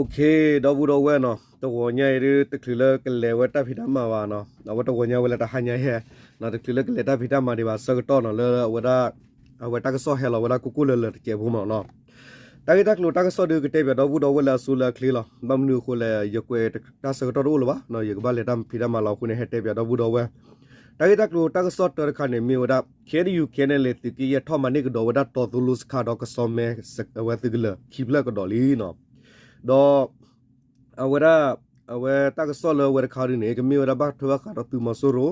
ဒီပုၢ်ဒီဝဲၢ်နီၤ, တဂီၤညါအံၤဒ် တချုးလၢကလဲၤဝဲတၢ်ဖံးတၢ်မၤဘၣ်နီၤ, အဝဲတဂီၤညါဝဲလၢတဟါညါယဲ, တချုးလၢကလဲၤတၢ်ဖံးတၢ်မၤဒံးဘၣ်ဆၢကတီၢ်နီၤ လၢအဝဲဒၣ် အဝဲတၢ်ကစီၣ်ဟဲလီၤဝဲဒၣ်ကိၢ်ကိၢ်လၢၤလၢၤတစဲးဖိမ့ၢ်နီၤ. တၢ်ဂ့ၢ်တၢ်ကျိၤတၢ်ကစီၣ်ဒ်ကတဲပၠးဒီပုၢ်ဒီဝဲၢ်လၢအစိလၢအချ့လီၤ. ဘၣ်မနုၤအဃိလဲၣ် ယကွဲးတၢ်ဆၢကတီၢ်တအိၣ်လၢၤဘၣ်, ယကဘၣ်လဲၤတၢ်ဖံးတၢ်မၤလီၤအဃိန့ၣ် ဟဲတဲပၠးဒီပုၢ်ဒီဝဲၢ် တၢ်ဂ့ၢ်တၢ်ကျိၤတၢ်ကစီၣ်တၢတခါန့ၣ် မ့ၢ်ဝဲဒၣ် KNU KNLA သုးက့ယဲၢ်ထီၣ်မၤန့ၢ်ကဒီးဝဲဒၣ်တီၤသိလိစခါဒီးကစီမဲ အဝဲသုးကလၢၤခံဖျၢၣ်ကဒီးလံနီၤ. ဒီး အဝဲဒၣ် အဝဲတၢ်ကစီၣ်လၢအဝဲတခါဒ်န့ၣ် ကမ့ၢ်ဝဲဒၣ်ဘၣ်ထွဲဘၣ်ဃးဒီးသုးမီၤစိရိၤ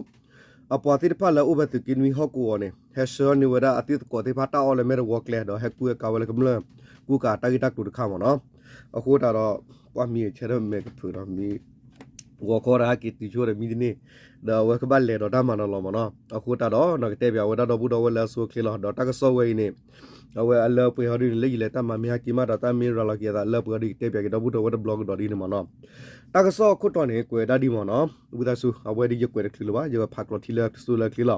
အပှၤသ့ၣ်တဖၣ်လၢအအိၣ်ဖဲသုးက့နွံဟီၣ်ကဝီၤန့ၣ် ဟဲဆှၢန့ၢ်ဝဲဒၣ်အသ့ၣ်သကိးသ့ၣ်တဖၣ်တၢ်အီၣ်လၢမဲာ်တဝီကျဲ ဒီးဟဲကူအကါဝဲလၢကမျၢၢ် ကူကၤတၢ်ဂ့ၢ်တၢ်ကျိၤတခါမ့ၢ်နီၤ. အဃိသတးဒီး ပှၤမံၤဆၢထၢၣ်မဲာ်ကဖုးဒီးမံၤ ဂီၤခီဒီးဟဲက့ၤတုၤဆိဒီးမံတန့ၢ် ဒီးအဝဲကဘၣ်လဲၤဒီးတၢ်မၤနီၤလီၤမ့ၢ်နီၤ. အဃိသတးဒီး ကတဲပၠးဝဲဒၣ်ဒီပုၢ်ဒီဝဲၢ်လၢအစိအချ့လီၤ. ဒီးတၢ်ကစီၣ်ဝဲအံၤန့ၣ် အဝဲအလၢအပှဲၤဟီဒ်န့ၣ် လၢယလဲၤတၢ်မၤမ့ၢ်ဟဲက့ၤမးဒီးတၢ်မ့ၢ်ရၤလီၤက့ၤအသးလၢအပှဲၤဟီဒ် ကတဲပၠးက့ၤဒီပုၢ်ဒီဝဲၢ်တဘျီကဒီးဒ်န့ၣ်မ့ၢ်နီၤ. တၢ်ကစီၣ်အခိၣ်တီန့ၣ် ကွဲးဒၣ်ဒ်မ့ၢ်နီၤ. ဝံသးစူၤ အဝဲဒ်ယကွဲးတချုးလၢၤဘၣ် ယကဖးကျိးထံလၢစိလၢအချ့လီၤ.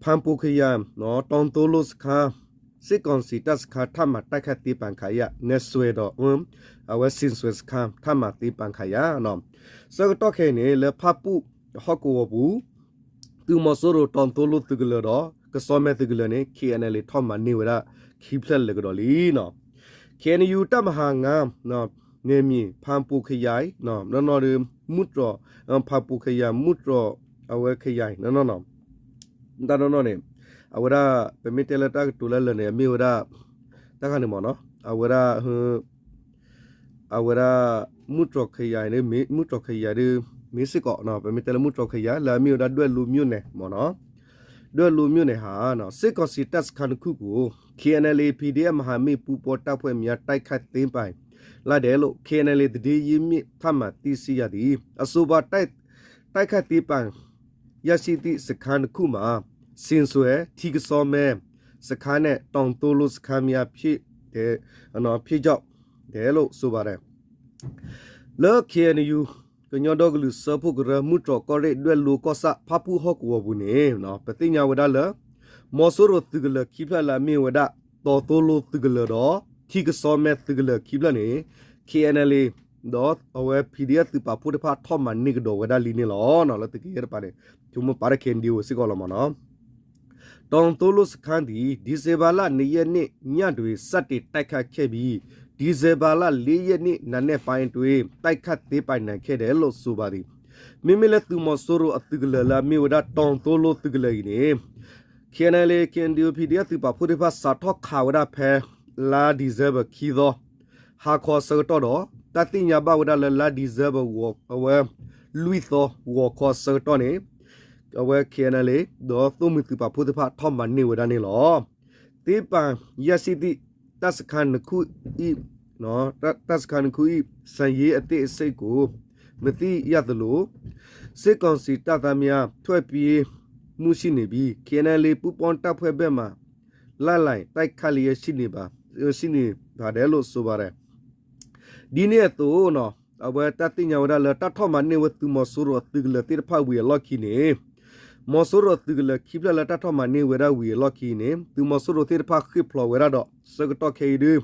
ဖၣ်ပူၤခယၢၣ် တီၤသိလိစခါ စစ်ကောင်စီတပ်စခန်း ထပ်မံတိုက်ခိုက်သိမ်းပိုင်ခါရ နဲစွဲဒီး အဝဲ စင်စွဲစခါ ထပ်မံသိမ်းပိုင်ခါရနီၤ. ဆၢကတီၢ်ခဲအံၤန့ၣ် လၢဖၣ်ပူၣ်ဟီၣ်ကဝီၤပူၤ သုးမီၤစိရိၤတီၤသိလိသုးကလၢၤဒီး ကစီမဲသုးကလၢၤန့ၣ် KNLA ထီၣ်မၤန့ၢ်ဝဲဒၣ်ခံဖျၢၣ်လၢာ်ကဒီးလံနီၤ. KNU တပ်မဟာငါး နယ်မြေ ဖၣ်ပူၤခယၢၣ် နီၢ်နီၢ်ဒီး မူတြီၢ် ဖၣ်ပူၤခယၢၣ် မူတြီၢ် အဝဲခယၢၣ် နီၢ်နီၢ်နီၤ. တၢ်နီၢ်နီၢ်န့ၣ် အဝဲဒၣ် ပမ့ၢ်တဲလၢတၢ်ကတိၤလၢလၢာ်န့ၣ် အမ့ၢ်ဝဲဒၣ် တၢ်ခါန့ၣ်မ့ၢ်နီၤ အဝဲဒၣ် အဝဲဒၣ် မူတြီၢ်ခယၢၣ် မူတြီၢ်ခယၢၣ်ဒီး မ့ၢ်စ့ၢ်ကီး ပမ့ၢ်တဲလၢမူတြီၢ်ခယၢၣ် လၢအမ့ၢ်ဝဲဒၣ်ဒွဲၣ်လိၤမြို့နယ် မ့ၢ်နီၤ ဒွဲၣ်လိၤမြို့နယ် စစ်ကောင်စီတပ်စခန်းနှစ်ခုကို KNLA PDF မဟာမိတ်ပူးပေါင်းတပ်ဖွဲ့များ တိုက်ခိုက်သိမ်းပိုင် လာတယ်လို့ KNLA သတင်းရင်းမြစ်ထံမှ သိရှိရသည်. အဆိုပါ တိုက်ခိုက်သိမ်းပိုင်ရရှိသည့်စခန်းနှစ်ခုမှာ စင်စွယ် ထံကစီမဲ စခန်းနဲ့ တောင်သိုလိစခန်းများဖြစ်တယ် ဖြစ်ကြောင်းတယ်လို့ ဆိုပါတယ်. လၢ KNU ကညီဒီကလုာ်စၢဖှိၣ်ကရၢ မူတြီၢ်ကီၢ်ရ့ၣ် ဒွဲၣ်လိၤကီၢ်ဆၣ် ဖၣ်ပူၣ်ဟီၣ်ကဝီၤပူၤန့ၣ် ပသ့ၣ်ညါဝဲဒၣ်လၢ မီၤစိရိၤသုးကလၢၤခံဖျၢၣ်လၢအမ့ၢ်ဝဲဒၣ် တီၤသိလိသုးကလၢၤဒီး ထံကစီမဲသုးကလၢၤခံဖျၢၣ်န့ၣ် KNLA ဒီးအဝဲ PDF သုးပာ်ဖှိၣ်တဖၣ်ထီၣ်မၤန့ၢ်ကဒီးဝဲဒၣ်လံန့ၣ်လီၤ. လၢသုးက့ယဲၢ်တပၤန့ၣ် ဆိကမိၣ်ပာ်ဒီး KNDO စ့ၢ်ကီးလီၤမ့ၢ်နီၤ. တောင်သိုလိစခန်းသည် ဒီဇင်ဘာလ နှစ်ရက်နေ့ညတွင် စတင်တိုက်ခိုက်ခဲ့ပြီး ဒီဇင်ဘာလ လေးရက်နေ့ နံနက်ပိုင်းတွင် တိုက်ခိုက်သိမ်းပိုင်နိုင်ခဲ့တယ်လို့ ဆိုပါသည်. မ့မ့ၢ်လၢသုးမီၤစိရိၤအသုးကလၢၤလၢအမ့ၢ်ဝဲဒၣ် တီၤသိလိသုးကလၢၤအံၤန့ၣ် KNLA KNDO PDF သုးပာ်ဖှိၣ်သ့ၣ်တဖၣ် စးထီၣ်ခးဝဲဒၣ်ဖဲ လါဒံၣ်စဲဘၢၣ် ခံသီ ဟါခီဆၢကတီၢ်ဒီး တၢ်သ့ၣ်ညါဘၣ်ဝဲဒၣ်လၢ လါဒံၣ်စဲဘၢၣ် အဝဲ လွံၢ်သီ ဂီၤခီဆၢကတီၢ်န့ၣ် အဝဲ KNLA ဒီးသိၣ်မှံၤသုးပာ်ဖှိၣ်သ့ၣ်တဖၣ် ထီၣ်မၤန့ၢ်ဝဲဒၣ်န့ၣ်လီၤ. သိမ်းပိုင်ရရှိသည့် တပ်စခန်းနှစ်ခု၏ တပ်စခန်းနှစ်ခု၏ စစ်ရေးအသေးစိတ်ကို မသိရသလို စစ်ကောင်စီတပ်သားများ ထွက်ပြေးမှုရှိနေပြီး KNLA ပူးပေါင်းတပ်ဖွဲ့ဘက်မှ လိုက်လံတိုက်ခိုက်လျက်ရှိနေပါ ရှိနေပါတယ်လို့ ဆိုပါတယ်. ဒ်န့ၣ်အသိးနီၤ အဝဲတၢ်သ့ၣ်ညါဝဲဒၣ်လၢ တၢ်ထီၣ်မၤန့ၢ်ဝဲသုးမီၤစိရိၤအသုးကလၢၤသ့ၣ်တဖၣ်ဝံၤအလီၢ်ခံန့ၣ် မီၤစိရိၤသုးကလၢၤခံဖျၢၣ်လၢတၢ်ထီၣ်မၤန့ၢ်ဝဲဒၣ်ဝံၤအလီၢ်ခံန့ၣ် သုးမီၤစိရိၤသ့ၣ်တဖၣ်ဃ့ၢ်ဖျိးဝဲဒၣ်ဒီး ဆၢကတီၢ်ခဲအံၤဒ်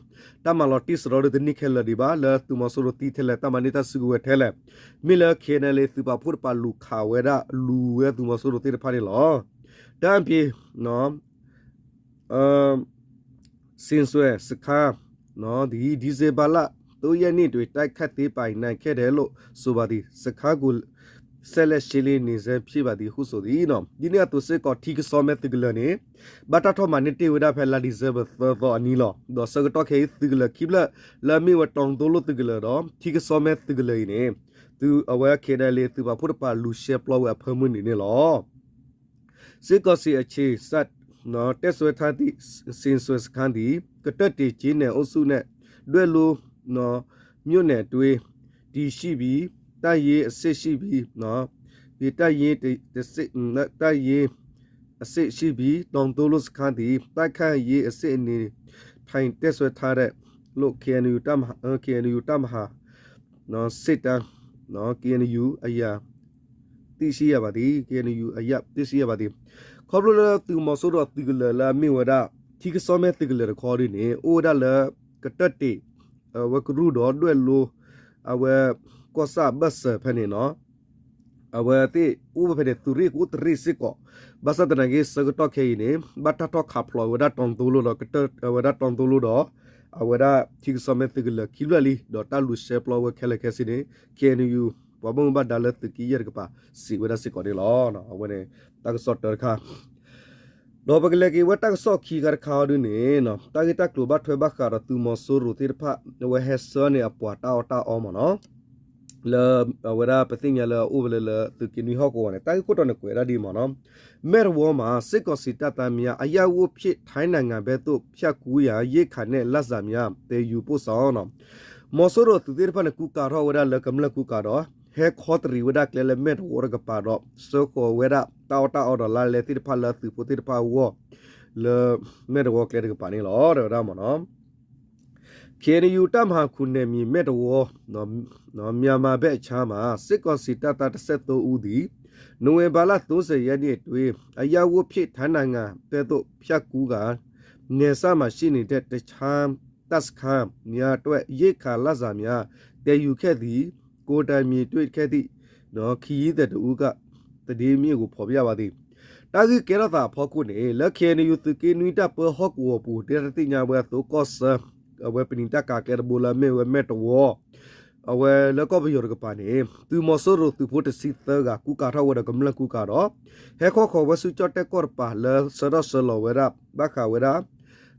တၢ်မၤလီၤတံၢ်စရီဒီးတန့ၢ်ခဲလၢာ်ဒံးဘၣ် လၢသုးမီၤစိရိၤသံထဲလဲၣ် တၢ်မၤန့ၢ်တၢ်စုကဝဲၤထဲလဲၣ် မ့ၢ်လၢ KNLA သုးပာ်ဖှိၣ်တပၤလူၤခးဝဲဒၣ် လူၤဝဲသုးမီၤစိရိၤသ့ၣ်တဖၣ်န့ၣ်လီၤ. တၢ်အံၤ စင်စွယ်စခန်း ဒီး ဒီဇင်ဘာလ သုံးရက်နေ့တွင် တိုက်ခိုက်သိမ်းပိုင်နိုင်ခဲ့တယ်လို့ ဆိုပါသည်. စခန်းကို ဆက်လက်ရှင်းလင်းနေဆဲဖြစ်ပါသည်ဟု ဆိုသည်နီၤ. ဒ်န့ၣ်အသိးစ့ၢ်ကီး ထံကစီမဲသုးကလၢၤန့ၣ် ဘၣ်တၢ်ထီၣ်မၤန့ၢ်တ့ၢ်ဝဲဒၣ်ဖဲ လါဒံၣ်စဲဘၢၣ် သၢသီအနံၤလီၤ. ဒီးဆၢကတီၢ်ခဲအံၤ သုးကလၢၤခံဖျၢၣ် လၢအမ့ၢ်ဝဲတီၤသိလိသုးကလၢၤဒီး ထံကစီမဲသုးကလၢၤအံၤန့ၣ် သုးအဝဲ KNLA သုးပာ်ဖှိၣ်တပၤလူၤရှဲပျီဝဲ အဖၢမုၢ်နံၤန့ၣ်လီၤ. စစ်ကောင်စီအခြေစိုက် တပ်စွဲထားသည့် စင်စွယ်စခန်းသည် ကတၢၢ်တ့ၢ်ကျေးနယ်အုပ်စုနဲ့ ဒွဲၣ်လိၤ မြို့နယ်တွင် တည်ရှိပြီး တပ်ရင်းအဆင့်ရှိပြီး တပ်ရင်း တပ်ရင်းအဆင့်ရှိပြီး တောင်သိုလိစခန်းသည် တိုက်ခိုက်ရေးအဆင့်အနေထိုင်တပ်စွဲထားတယ်လို့ KNU တပ်မဟာ စစ်တမ်း KNU အရ သိရှိရပါသည် KNU အရ သိရှိရပါသည်. ခီဖျိလၢသုးမီၤစိရိၤအသုးကလၢၤလၢအမ့ၢ်ဝဲဒၣ် ထံကစီမဲသုးကလၢၤတခီဒ်န့ၣ် အိၣ်ဝဲဒၣ်လၢ ကတၢၢ်တ့ၢ် ဝဲကရူၢ်ဒီးဒွဲၣ်လိၤ အဝဲ ကီၢ်ဆၣ်ဘၢၣ်စၢၤဖဲန့ၣ်နီၤ အဝဲသ့ၣ်အိၣ်ဖဲန့ၣ် သုးရ့ၣ်ကအိၣ်တရ့ၣ်စ့ၢ်ကီး, ဘၣ်ဆၣ်သနာ်က့ ဆၢကတီၢ်ခဲအံၤန့ၣ် ဘၣ်တၢ်ထီၣ်ခးဖျိးဝဲဒၣ်တီၤသိလိဒီး ကတၢၢ်ဝဲဒၣ်တီၤသိလိဒီး အဝဲဒၣ်ထံကစီၣ်မ့ၢ်သုးကလၢၤခံဖျၢၣ်လံ ဒီးတၢ်လူၤဆှၢပျီဝဲခဲလၢာ်ခဲဆ့န့ၣ် ခ့ၣ်အဲၣ်ယူၣ် ပှၤဘၣ်မူဘၣ်ဒါလၢသုးက့ယဲၢ်တကပၤ စံးဝဲဒၣ်စ့ၢ်ကီးန့ၣ်လီၤ. အဝဲန့ၣ် တၢ်ကစီၣ်တၢတခါ ဒီးပကလဲၤက့ၤဝဲတၢ်ကစီၣ်ခံခါတခါအီၤဒုန့ၣ် တၢ်ဂ့ၢ်တၢ်ကျိၤဘၣ်ထွဲဘၣ်ဃးဒီးသုးမီၤစိရိၤသ့ၣ်တဖၣ် အဝဲဟဲဆှၢန့ၣ်အပှၤတၢ်အီၣ်တၢ်အီမ့ၢ်နီၤ လၢအဝဲဒၣ်ပသ့ၣ်ညါလၢအအိၣ်ဝဲလၢလၢသုးက့နွံဟီၣ်ကဝီၤန့ၣ် တၢ်ဂ့ၢ်ခိၣ်တီန့ၣ်ကွဲးဒၣ်ဒ်အံၤမ့ၢ်နီၤ မဲၢ်တဝီမှာ စစ်ကောင်စီတပ်သားများ အရပ်ဝတ်ဖြင့် ထိုင်းနိုင်ငံဘက်သို့ ဖြတ်ကူးရန် ရိက္ခာနှင့် လစာများ သယ်ယူပို့ဆောင် မီၤစိရိၤသုးသ့ၣ်တဖၣ်န့ၣ် ကူကၤထီၣ်ဝဲဒၣ်လၢကမျၢၢ်ကူကၤဒီး ဟဲခီတရံးဝဲဒၣ်ကျဲလၢမဲၢ်တဝီတကပၤဒီး ဆှၢဃီၤဝဲဒၣ် တၢ်အီၣ်တၢ်အီဒီးလါလဲသ့ၣ်တဖၣ်လၢအသုးဖိသ့ၣ်တဖၣ်အဂီၢ် လၢမဲၢ်တဝီကျဲတကပၤန့ၣ်လီၤ တဲဝဲဒၣ်မ့ၢ်နီၤ ခ့ၣ်အဲၣ်ယူၣ် တပ်မဟာခုနစ် မံၤမဲၢ်တဝီ မြန်မာဘက်အခြမ်းမှာ စစ်ကောင်စီတပ်သား တစ်ဆယ့်သုံးဦးသည် နိုဝင်ဘာလ သုံးဆယ်ရက်နေ့အတွင်း အရပ်ဝတ်ဖြင့် ထိုင်းနိုင်ငံဘက်သို့ ဖြတ်ကူးကာ နယ်စပ်မှာရှိနေတဲ့ တခြားတပ်စခန်းများအတွက် ရိက္ခာလစာများ သယ်ယူခဲ့သည်ကိုတိုင်မြင်တွေ့ခဲ့သည့် ခရီးသည်တစ်ဦးက သတင်းမြစ်ကို ဖော်ပြပါသည် တၢ်ဂ့ၢ်ကဲထီၣ်သးအဖီခိၣ်န့ၣ် လၢ ခ့ၣ်အဲၣ်ယူၣ် သုးက့နွံတၢ်ပၢဟီၣ်ကဝီၤပူၤ ဒ်တၢ်သ့ၣ်ညါဝဲအသိး ကီၢ်ဆၢ အဝဲပနံာ်တၢ်ကၤကျဲတဘိလၢအမ့ၢ်ဝဲမဲၢ်တဝီ အဝဲလၢကီၢ်ပယီၤတကပၤန့ၣ် သုးမီၤစိရိၤသုးဖိတဆံသၢဂၤ ကူကၤထီၣ်ဝဲဒီးကမျၢၢ်ကူကၤဒီး ဟဲခီဃီၤဝဲဆူကၠီၣ်တဲၣ်ကီၢ်တပၤလၢဆၢထီၣ်ဆၢလီၤဝဲဒၣ် ဘၣ်ဃးဝဲဒၣ်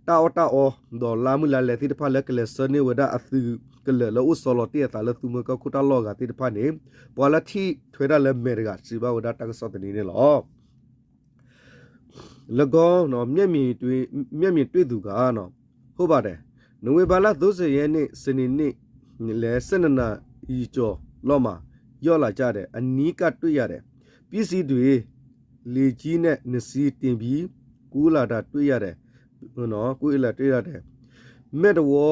တၢ်အီၣ်တၢ်အီ ဒီးလါမုၢ်လါလဲသ့ၣ်တဖၣ်လၢကလဲၤဆှၢန့ၢ်ဝဲဒၣ်အသုးကလၢၤလၢအိၣ်ဆီလီၤတ့ၢ်အသးလၢသုးမုၢ်ကီၢ်ခိၣ်တၢ်လီၢ်အဂၤသ့ၣ်တဖၣ်န့ၣ် ပှၤလၢထံၣ်ထွဲတၢ်လၢမဲာ်တဂၤ စံးဘၣ်ဝဲဒၣ်တၢ်ကစီၣ်သန့န့ၣ်လီၤ. လၢကီၢ် မျက်မြင်တွေ့သူက ဟုတ်ပါတယ်, နိုဝင်ဘာလ သုံးဆယ်ရက်နေ့ စနေနေ့ လယ် ဆယ့်နှစ်နာရီကျော်လောက်မှာ ရောက်လာကြတယ်, အနီးကပ်တွေ့ရတယ်, ပစ္စည်းတွေ လေကြီးနဲ့ နှစ်စီးတင်ပြီး ကူးလာတာတွေ့ရတယ်, ကူးလာတွေ့ရတယ်, မဲၢ်တဝီ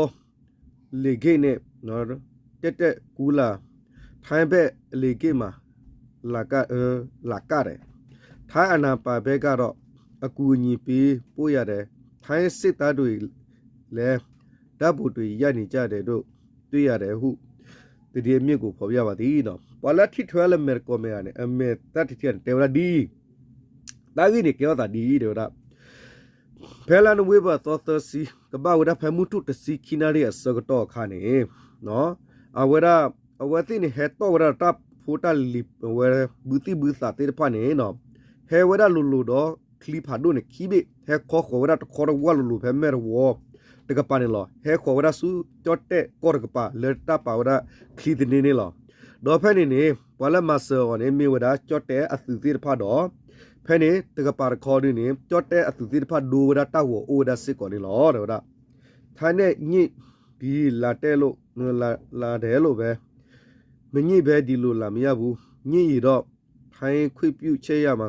လေဆိပ်နဲ့ တက်တက်ကူးလာ, ထိုင်းဘက်လေဆိပ်မှာ လာက လာကတယ်, ထိုင်းအာဏာပိုင်ဘက်ကတော့ အကူအညီပေးပို့ရတယ်, ထိုင်းစစ်သားတွေလည်း ဓာတ်ပုံတွေရိုက်နေကြတယ်လို့ တွေ့ရတယ်ဟု သတင်းမြစ်ကို ဖော်ပြပါသည်. ပှၤလၢထံၣ်ထွဲလၢမဲာ်တကိးမဲာ်ဂၤန့ၣ် အမဲာ်တၢ်တထံၣ်န့ၣ် တဲဝဲဒၣ်ဒ်အံၤ, တၢ်ဂ့ၢ်န့ၣ်ကဲထီၣ်သးဒ်အံၤ တဲဝဲဒၣ် ဖဲလါနိၣ်ဝ့ဘၢၣ်သီသၢဆံ ကဘၣ်ဝဲဒၣ်ဖဲမုၢ်ထူၣ်တဆံခံနၣ်ရံၣ်အဆၢကတီၢ်အခါန့ၣ် အဝဲဒၣ် အဝဲသ့ၣ်န့ၣ် ဟဲတီၣ်ဝဲဒၣ်တၢ်ဖိတၢ်လံၤ အဝဲဘုသံၣ်ဘုသးသ့ၣ်တဖၣ်န့ၣ် ဟဲဝဲဒၣ်လိၤလိၤဒီး ချံဖးဒိၣ်န့ၣ်ခံဘ့ၣ် ဟဲခီဃီၤဝဲဒၣ်တခီတဝၢ်လိၤလိၤဖဲမဲၢ်တဝီတကပၤန့ၣ်လီၤ. ဟဲဃီၤဝဲဒၣ်ဆူကၠီၣ်တဲၣ်ကီၢ်တကပၤ လၢတၢ်ပာ်ဝဲဒၣ်ချံသန့န့ၣ်လီၤ. ဒီးဖဲန့ၣ်န့ၣ် ပှၤလၢမၤစၢၤအီၤန့ၣ် မ့ၢ်ဝဲဒၣ်ကၠီၣ်တဲၣ်အသုးသ့ၣ်တဖၣ်ဒီး ဖဲန့ၣ်တကပၤတခီဒုန့ၣ် ကၠီၣ်တဲၣ်အသုးသ့ၣ်တဖၣ် ဒိဝဲဒၣ်တၢ်ဂီၤအိၣ်ဝဲဒၣ်စ့ၢ်ကီးန့ၣ်လီၤ တဲဝဲဒၣ်. ထိုင်းနဲ့ညှိပြီး လာတက်လို့ လာလာတယ်လို့ပဲ, မညှိဘဲဒီလိုလာမရဘူး, ညှိရင်တော့ ထိုင်းခွင့်ပြုချက်ရမှာ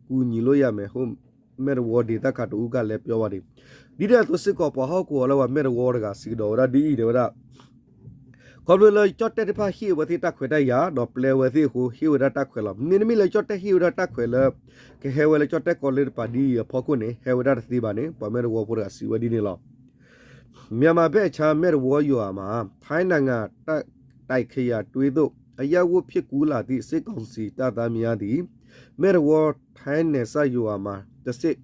ကူညီလို့ရမယ်ဟု မဲၢ်တဝီဒေသခံတစ်ဦးကလည်း ပြောပါတယ်. ဒ်န့ၣ်အသိးစ့ၢ်ကီး ပှၤဟီၣ်ကဝီၤလၢပှၤမဲၢ်တဝီတဂၤ စံးကဒီးဝဲဒၣ်ဒ်အံၤ တဲဝဲဒၣ် ခီဖျိလၢကၠီၣ်တဲၣ်တဖၣ်ဟ့ၣ်ဝဲသ့ၣ်တၢ်ခွဲးတၢ်ယာ် ဒီးပျဲဝဲသ့ၣ်အဃိ ဟ့ၣ်ဝဲဒၣ်တၢ်ခွဲးလီၤ. မ့တမ့ၢ်လၢကၠီၣ်တဲၣ်ဟ့ၣ်ဝဲဒၣ်တၢ်ခွဲးလၢ ကဟဲဝဲလၢကၠီၣ်တဲၣ်ကီၢ်လၢတပၤဒ်အံၤအဖီခိၣ်န့ၣ် ဟဲဝဲဒၣ်တသ့ဘၣ်န့ၣ် ပှၤမဲၢ်တဝီဖိတဂၤစံးဝဲဒ်န့ၣ်လီၤ. မြန်မာဘက်အခြမ်း မဲၢ်တဝီရွာမှာ ထိုင်းနိုင်ငံ တိုက်ခရိုင်တွင်းသို့ အရပ်ဝတ်ဖြင့်ကူးလာသည့် စစ်ကောင်စီတပ်သားများသည် မဲၢ်တဝီ ထိုင်းနယ်စပ်ရွာမှာတဆင့်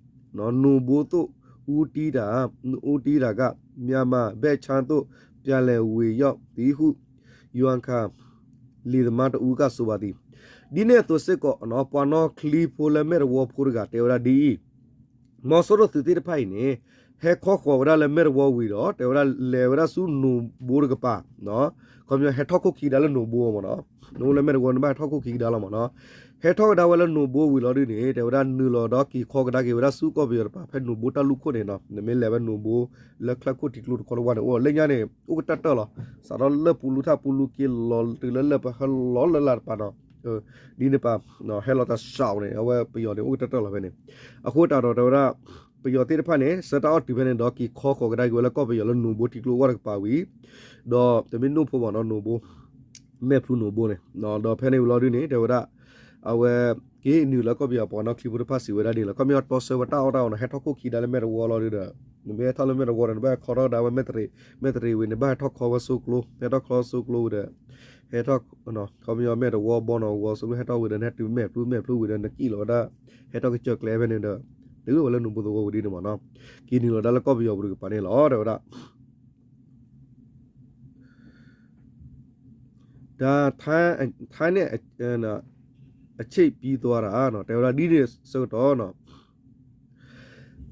နူဘိသို့ ဦးတည်တာ ဦးတည်တာက မြန်မာဘက်ခြမ်းသို့ ပြန်လည်ဝင်ရောက်သည်ဟု ယွန်ခါ လယ်သမားတစ်ဦးက ဆိုပါသည်. ဒ်န့ၣ်အသိးစ့ၢ်ကီး ပှၤနီၣ်ချံဖိလၢမဲၢ်တဝီဖိတဂၤတဲဝဲဒၣ်ဒ်အံၤ မီၤစိရိၤသုးသ့ၣ်တဖၣ်အံၤန့ၣ် ဟဲခီဃီၤဝဲဒၣ်လၢမဲၢ်တဝီဝံၤဒီး တဲဝဲဒၣ်လဲၤဝဲဒၣ်ဆူနူဘိတကပၤ ခီပညီဟဲထီၣ်ခိၣ်ခံကဒါလၢနူဘိမ့ၢ်နီၤ, နအိၣ်လၢမဲၢ်တဝီန့ၣ် ဘၣ်ဟဲထီၣ်ခိၣ်ခံကဒါလီၤမ့ၢ်နီၤ, ဟဲထီၣ်ကဒါဝဲလၢနူဘိဝံၤလီၤဒုန့ၣ် တဲဝဲဒၣ်နုာ်လီၤဒီးက့ၤခီကဒါက့ၤဝဲဒၣ်ဆူကီၢ်ပယီၤတပၤ ဖဲနူဘိတၢ်လူၢ်ခိၣ်န့ၣ်နီၤ, နမ့ၢ်လဲၤဝဲနူဘိ လၢချၢၣ်ခိၣ်ထံကျိတခီတဝၢ်န့ၣ် အိၣ်လၢညါန့ၣ် အိၣ်ကတၢၢ်တၢၢ်လီၤ, စးထီၣ်လၢပူလူထၣ်ပူလူက့ၤလီၤတုၤလၢလၢပဟဲလီၤလၢလာ်တပၤနီၤ ဒ်န့ၣ်ပၤ ဟဲလီၤတၢ်စှၤန့ၣ် အဝဲပယီၤန့ၣ် အိၣ်ကတၢၢ်တၢၢ်လီၤဖဲန့ၣ်, အဃိသတးဒီးတဲဝဲဒၣ် ပယီၤသ့ၣ်တဖၣ်န့ၣ် ဆှၢတၢ်အီၣ်တုၤဖဲန့ၣ်ဒီး က့ၤခီဃီၤကဒါက့ၤဝဲလၢကီၢ်ပယီၤလၢနူဘိထံကျိဝၢ်တကပၤဝံၤ, ဒီးတမ့ၢ်နိၣ်ဖိမ့ၢ်နီၤ နူဘိ မဲၢ်ဖလူနူဘိန့ၣ်, ဒီးဖဲန့ၣ်ဝံၤလီၤဒုန့ၣ် တဲဝဲဒၣ် အဝဲ က့ၤနုာ်လၢကီၢ်ပယီၤ ပှၤနီၣ်ချံဖိတဖၣ်စံးဝဲဒၣ်ဒ်လဲၣ်, ခီပညီတီဆၢဝဲတၢ်အီၣ်တၢ်အီနီၤ, ဟဲထီၣ်ခိၣ်ခံဒါလၢမဲာ်တဝီလီၤဒုဒီး နမ့ၢ်ဟဲထီၣ်လၢမဲာ်တဝီဒီး နဘၣ်ဟဲခီထီၣ်ကဒါဝဲမဲာ်တရံး, မဲာ်တရံးဝံၤ နဘၣ်ဟဲထီၣ်ခီဝဲဆိကျိ, ဟဲထီၣ်ခီဆိကျိဝံၤဒီး ဟဲထီၣ် ခီပညီမဲာ်တဝီဘီနီၤဝီဆိကျိ ဟဲထီၣ်ဝံၤဒီး နဟဲတုၤမဲာ်ဖျိ မဲာ်ဖျိဝံၤဒီး နကံၣ်လီၤဝဲဒၣ် ဟဲထီၣ်ကစၢၢ်ကျဲဖဲန့ၣ်ဒီး တုၤဝဲလၢနူၤပူၤသဝီဝံၤဒ်န့ၣ်မ့ၢ်နီၤ, က့ၤနုာ်လီၤဒၣ်လၢကီၢ်ပယီၤပူၤတကပၤန့ၣ်လီၤ တဲဝဲဒၣ် ဒါ ထိုင်း ထိုင်းနဲ့ အချစ်ပြီးသွားတာ တဲဝဲဒၣ်ဒ်န့ၣ်ဆၢကတီၢ်နီၤ,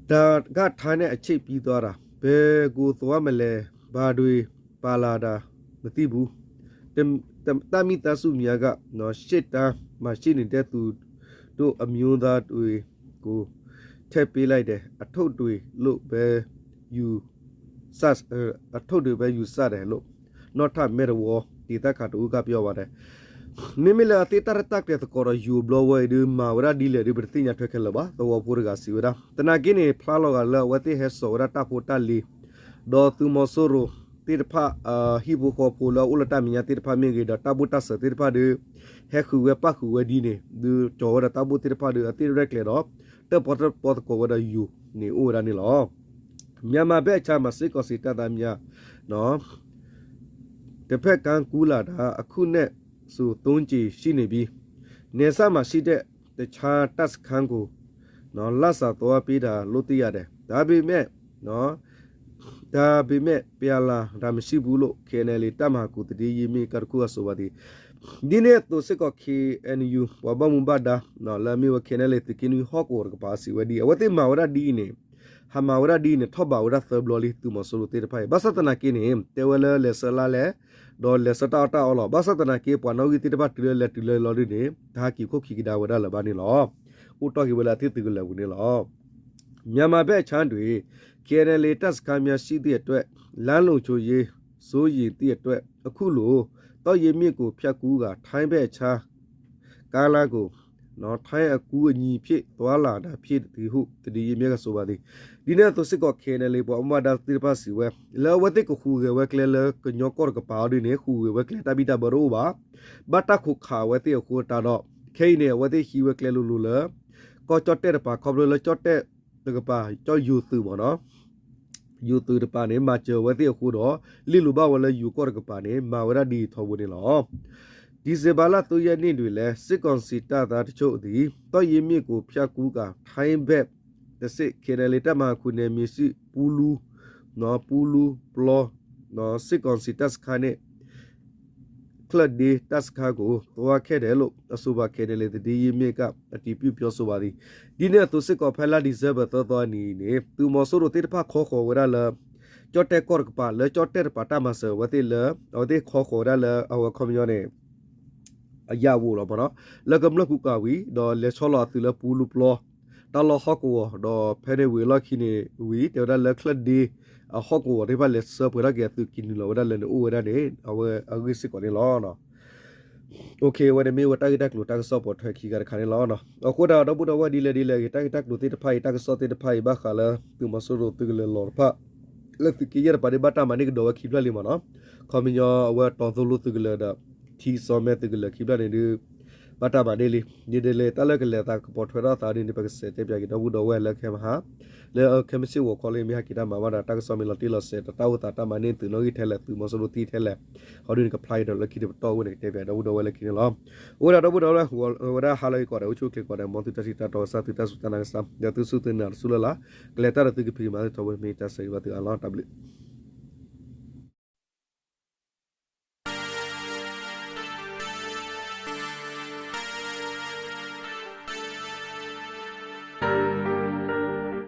ဒါက ထိုင်းနဲ့ အချစ်ပြီးသွားတာ ဘယ်ကိုသွားမလဲ ဘာတွေပါလာတာ မသိဘူး တ- တ- တပ်မိသားစုများကနော် ရှေ့တန်းမှာရှိနေတဲ့သူတို့အမျိုးသားတွေကို ထည့်ပေးလိုက်တယ် အထုပ်တွေလို့ပဲယူဆ- အထုပ်တွေပဲယူဆတယ်လို့ နောက်ထပ် မဲတဝီဒေသခံတစ်ဦးက ပြောပါတယ်. မ့မ့ၢ်လၢအသ့ၣ်တၢ်ရဲၣ်တၢ်ကျဲၤသကိးဒီး ယိၤဘျီဝဲအံၤဒုး မၤဝဲဒၣ်ဒ်လဲၣ်ဒုး ပတသ့ၣ်ညါထွဲခဲလၢာ်ဘၣ်. သဝီဖိတဂၤစံးဝဲဒၣ် သနာ်က့န့ၣ် ဖျါလီၤဂာ်လၢအဝဲသ့ၣ်ဟဲစိာ်ဝဲဒၣ်တၢ်ဖိတၢ်လံၤ ဒီးသုးမီၤစိရိၤသ့ၣ်တဖၣ် ဟံၣ်ဖိဃီဖိလၢအအိၣ်လၢတၢ်မဲာ်ညါသ့ၣ်တဖၣ်မ့ၢ်ဂ့ၤ ဒီးတၢ်ဘိၣ်တၢ်စၢၤသ့ၣ်တဖၣ်ဒုး ဟဲဃုာ်ဝဲပၣ်ဃုာ်ဝဲဒ်န့ၣ် ဒုးကၠီၤဝဲဒီးတၢ်ဘိၣ်သ့ၣ်တဖၣ်ဒုး အသ့ၣ်ရဲၣ်ကျဲၤဒီး တၢၣ်ပီတၢၣ်ပီသကိးဝဲဒီးယိၤန့ၣ်အိၣ်ဝဲဒၣ်န့ၣ်လီၤ. မြန်မာဘက်အခြမ်းမှာ စစ်ကောင်စီတပ်သားများ နော် တစ်ဖက်ကမ်းကူးလာတာ အခုနဲ့ဆို သုံးကြိမ်ရှိနေပြီ။ နယ်စပ်မှာရှိတဲ့ တခြားတပ်စခန်းကို နော် လစာသွားပေးတာလို့ သိရတယ်။ ဒါပေမဲ့ နော် ဒါပေမဲ့ ပြန်လာတာမရှိဘူးလို့ KNLA တပ်မဟာကို သတင်းရင်းမြစ်က တစ်ခုက ဆိုပါသည်. ဒ်န့ၣ်အသိးစ့ၢ်ကီး KNU ပှၤဘၣ်မူဘၣ်ဒါ လၢအမ့ၢ်ဝဲ KNLA သုးက့နွံဟီၣ်ကဝီၤတကပၤ စံးဝဲဒ်အံၤ အဝဲသ့ၣ်မၤဝဲဒၣ်ဒ်အံၤန့ၣ် ဟးမၤဝဲဒၣ်ဒ်အံၤန့ၣ် ထီၣ်ဘးဝဲဒၣ်သၢဘျီလံ သုးမီၤစိရိၤသ့ၣ်တဖၣ်အံၤ ဘၣ်ဆၣ်သနာ်က့န့ၣ် တဲဝဲလၢလဲၤဆၢလါလဲၣ် ဒီးလဲၤဆၢတၢ်အီၣ်တၢ်အီလီၤ. ဘၣ်ဆၣ်သနာ်က့ ပှၤနီၣ်ဂံၢ်သ့ၣ်တဖၣ်တုၤလၢလဲၤတုၤလၢလီၤဒ်န့ၣ် တဟးက့ၤခိၣ်ခံကဒါဝဲဒၣ်လၢၤဘၣ်န့ၣ်လီၤ. အိၣ်တီၢ်က့ၤဝဲလၢအသ့ၣ်သုးကလၢၤပူၤန့ၣ်လီၤ. မြန်မာဘက်အခြမ်းတွင် KNLA တပ်စခန်းများရှိသည့်အတွက် လမ်းလုံခြုံရေး စိုးရိမ်သည့်အတွက် အခုလို သောင်ရင်းမြစ်ကို ဖြတ်ကူးကာ ထိုင်းဘက်အခြမ်း ကားလမ်းကို ထိုင်းအကူအညီဖြင့် သွားလာတာဖြစ်သည်ဟု သတင်းရင်းမြစ်က ဆိုပါသည်. ဒ်န့ၣ်အသိးစ့ၢ်ကီး KNLA ပှၤဘၣ်မူဘၣ်ဒါသ့ၣ်တဖၣ်စံးဝဲ လၢအဝဲသ့ၣ်ကဟူးဂဲၤဝဲကျဲလၢကညီကီၢ်တကပၤအီၤဒ်န့ၣ် ဟူးဂဲၤဝဲကျဲတၢ်ဘံၣ်တၢ်ဘၢတအိၣ်ဘၣ်. ဘၣ်တၢ်ခိးခးဝဲသ့ၣ်အဃိတၢ်ဒီး ခဲအံၤန့ၣ် အဝဲသ့ၣ်ဟံးဝဲကျဲလိၤလိၤလၢ ကီၢ်ကၠီၣ်တဲၣ်တကပၤ ခီဖျိလၢကၠီၣ်တဲၣ်တကပၤ ကၠီၣ်ယိၤသုးမ့ၢ်နီၤ ယိၤသုးတကပၤန့ၣ် မၤစၢၤဝဲသ့ၣ်အဃိဒီး လ့ၣ်လိၤဘၣ်ဝဲလၢယိၤကီၢ်တကပၤန့ၣ် မၤဝဲဒၣ်ဒ်အံၤထီဘိန့ၣ်လီၤ. ဒီဇင်ဘာလ သုံးရက်နေ့တွင်လည်း စစ်ကောင်စီတပ်သားတချို့သည် သောင်ရင်းမြစ်ကို ဖြတ်ကူးကာ ထိုင်းဘက်တဆင့် KNLA တပ်မဟာခုနစ် နယ်မြေရှိ ပူလူ နော် ပူလူပျီ နော် စစ်ကောင်စီတပ်စခန်းနှင့် ချၢၣ်ဒ့တပ်စခန်းကို သွားခဲ့တယ်လို့ အဆိုပါ KNLA သတင်းရင်းမြစ်က အတည်ပြုပြောဆိုပါသည်. ဒ်န့ၣ်အသိးစ့ၢ်ကီး ဖဲလါ December သၢသီအနံၤန့ၣ် သုးမီၤစိရိၤသ့ၣ်တဖၣ်ခီဃီၤဝဲဒၣ်လၢ ကၠီၣ်တဲၣ်ကီၢ်တကပၤ လၢကၠီၣ်တဲၣ်တကပၤတၢ်မၤစၢၤဝဲသ့ၣ်လၢ အဝဲသ့ၣ်ခီဃီၤဝဲဒၣ်လၢ အဝဲခီပညီန့ၣ် အယၣ်ဝိၤလီၤမ့ၢ်နီၤ လၢကမျၢၢ်ကူကၤဝံၤ ဒီးလဲၤဆီလီၤအသုးလၢပူလူပျီ တၢ်လီၢ်ဟီၣ်ကဝီၤ ဒီးဖဲန့ၣ်ဝံၤအလီၢ်ခံန့ၣ်ဝံၤ တဲဝဲဒၣ်လၢချၢၣ်ဒ့ အဟီၣ်ကဝီၤသ့ၣ်တဖၣ်လဲၤဆှၢပှဲၤထီၣ်က့ၤအသုးက့ၤနုာ်လီၤဝဲဒၣ်လၢန့ၣ်အိၣ်ဝဲဒၣ်န့ၣ် အဝဲအဂ့ၢ်စ့ၢ်ကီးန့ၣ်လီၤ. အဝဲန့ၣ်မ့ၢ်ဝဲတၢ်ဂ့ၢ်တၢ်ကျိၤတၢ်ကစီၣ်ပိာ်ထွဲခံဂၤတခါန့ၣ်လီၤ. အဃိသတးဒီး ဒီပုၢ်ဒီဝဲၢ်ဒ်လဲၣ်ဒ်လဲၣ်ဂ့ၤ တၢ်ဂ့ၢ်တၢ်ကျိၤသ့ၣ်တဖၣ်အံၤ တၢ်ကစီၣ်သ့ၣ်တဖၣ်အံၤ ဘၣ်ဃးလၢသုးမီၤစိရိၤသုးကလၢၤလီၤတဖၣ် လၢသုးက့ယဲၢ်တကပၤန့ၣ် ဘၣ်တၢ်မၤန့ၢ်ကဒီးဝဲခံဖျၢၣ်လံမ့ၢ်နီၤ. ခီပညီအဝဲတီသိလိသုးကလၢၤဒီး ထံစီမဲသုးကလၢၤခံဖျၢၣ်န့ၣ်ဒုး ဘၣ်တၢ်မၤန့ၢ်လံ. ဒ်လဲၣ်တၢ်လၢကလဲၤသးကပိာ်ထွဲထီၣ်သးဒ်န့ၣ် ပကစးတဲပၠးက့ၤဒီပုၢ်ဒီဝဲၢ်လၢခဲမဟါ လၢခဲမုၢ်ဆ့ၣ်ဂီၤခီလၢမ့ၢ်ဟဲက့ၤတၢ်မၤဘၣ်ဒီး တၢ်ကစီၣ်မ့ၢ်လီၤတံၢ်လီၤဆဲး တၢ်အိၣ်သးတၢ်မၤန့ၢ်သုးနီၣ်ဂံၢ်ထဲလဲၣ် သုးမီၤစိရိၤသံထဲလဲၣ် ဟီဒ်န့ၣ် ကဖျါက့ၤဒီးလၢခံတပတီၢ်ဝဲန့ၣ် ကတဲပၠးဒီပုၢ်ဒီဝဲၢ်လၢခံန့ၣ်လီၤ. အဃိဒီးဒီပုၢ်ဒီဝဲၢ် ဝဲဒၣ်ဟါလၢအဂ့ၤကိးဂၤဒဲး အိၣ်ဆူၣ်အိၣ်ချ့ကိးဂၤဒဲး မ်သုတၢ်ထံၣ်တၢ်တီကစၢ် သုတၢ်စူၢ်တၢ်နာ်ကစၢ် ဒီးသုစူၢ်သုနာ်တစူၢ်လၢ်လၢ် ကလဲၤတၢ်ဒီးသုကဖံးကမၤသုထီဘိန့ၣ် မ့ၢ်တၢ်ဆၢဂ့ၤဘၣ်သုအါလီၤ. တၢ်ဘျုး